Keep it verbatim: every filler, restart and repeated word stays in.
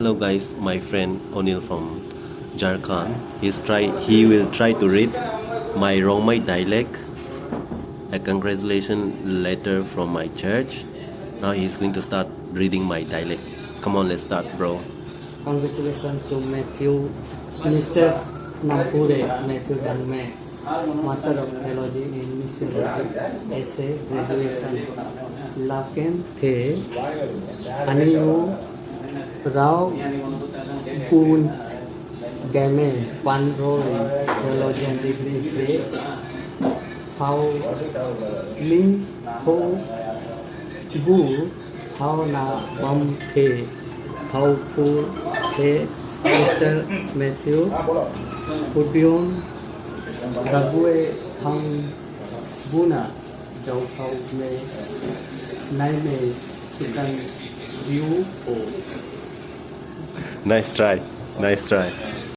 Hello guys, my friend Onil from Jharkhand. He's try he will try to read my Rongmei dialect. A congratulations letter from my church. Now he's going to start reading my dialect. Come on, let's start, bro. Congratulations to Matthew, Mister Nampure Matthew Dangme, Master of Theology in Missiology, essay graduation. Laken the, aniu rau bun game pan roi theologian degree the, phau ling kho gu phau na bam the, phau phu the, Mister Matthew, Pudion, Dague Thang Buna, Zau Thau Me, Nai Me, Sukan Diu, O. Nice try. Nice try.